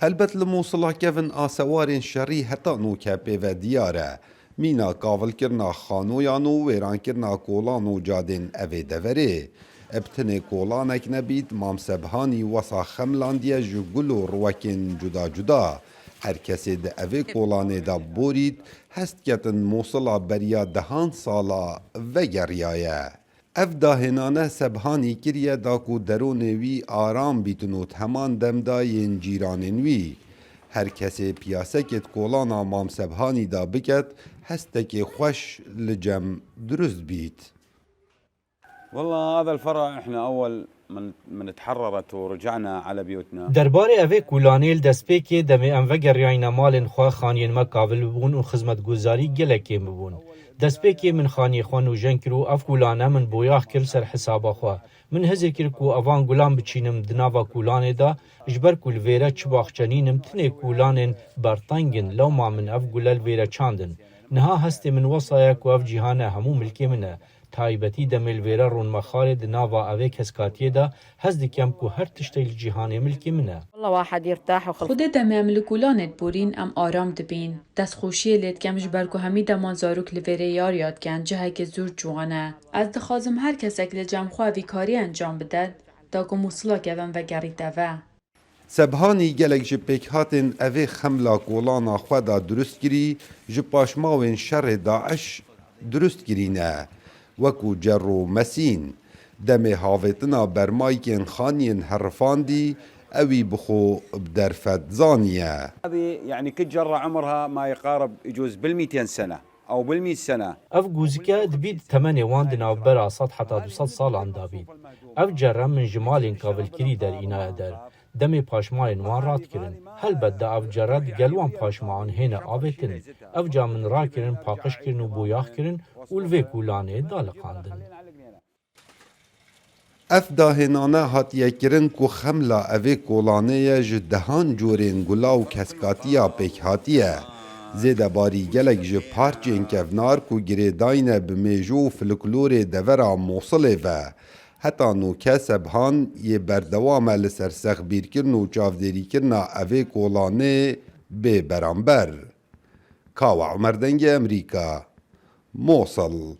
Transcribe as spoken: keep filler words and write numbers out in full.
Helbet li Mûsila kevin a sewarên şerî heta nûke pê ve diyar e. Mîna kavilkirina xanoyan û wêrankirina kolan û cadên evê deverê. Bi tinê kolanek nebît, Mam Sebhanî wesa xemlandiye ji gul û riwekên cuda cuda. Her kesê di evê kolanê de borît, hest ketin Mûsila beriya dehan sala vegeriyaye. Ev dahênane Sebhanî kiriye da ku deronê wî aram bîtin û di heman dem de yên cîranên wî. Her kesê piyasekê di kolana Mam Sebhanî de biket, hestekê xweş li cem dirust bît. والله هذا الفرع احنا اول من من تحررت ورجعنا على بيوتنا. Derbarê evê kulanê li destpêkê demê em vegeriyayîne malên xwe, xaniyên me kavil bibûn û xizmetguzarî gelek kêm bibûn. Destpêkê min xaniyê xwe nûjen kir û ev kulane min boyax kir li ser hesaba xwe. Min hizir kir ku evan gulan biçînim di nava kulanê de, ji ber ku li vêre çi baxçe nînim, tinê kulanên berteng in, lewma min ev gule li vêre çandin. Niha hestê min wesa ye ku ev cîhane hemû milkê min e. Taybetî demê li vêre rûnme xarê di nava evê keskatiyê de, hez dikem ku her tiştê li cîhanê milkê min e. والله واحد يرتاح وخلص. Xwedê demê em li gulanê diborîn, em aram dibîn. Destxweşiyê lê dikem ji ber ku hemî deman zarok li vêrê yar yad ken, cihekê zor ciwan e. Ez dixwazim her kesek li cem xwe vî karî encam bide, da ku Mûsila kevin vegerîte ve. Sebhanî gelek ji pêkhatên evê xemla kolana xwe de dirust kirî, ji paşmawên şerê DAIŞ dirust kirî ne, wekû cer û mesîn. Demê havêtina bermaykên xaniyên herifandî, ewî bi xwe bi derfet zaniye. هذه يعني كل جرة عمرها ما يقارب يجوز بالميتين سنة أو بالمية سنة. Ev gûzike dibî di temenê wan di navbera sed heta du sed salan de bît. Ev cere min ji malên kavilkirî derînaye der. Demê paşmayên wan radikirin. Helbet da ev cere digel wan paşmayan hêne avêtin. Ev ca min rakirin, paqij kirin û boyax kirin û li vê kulanê daliqandin. Ev dahênane hatiye kirin ku xemla evê kolanê ye ji dehan corên gula û keskatiya pêk hatiye. Zêdebarî gelek ji parçên kevnar ku girêdayî ne bi mêjo û folklorê devera Mosilê ve. Heta nûke Sebhan yê berdewam e li ser sexbîrkirin û çavdêrîkirina evê kolanê bê beramber. Kawa Umer Dengê Emerîka, Mosil.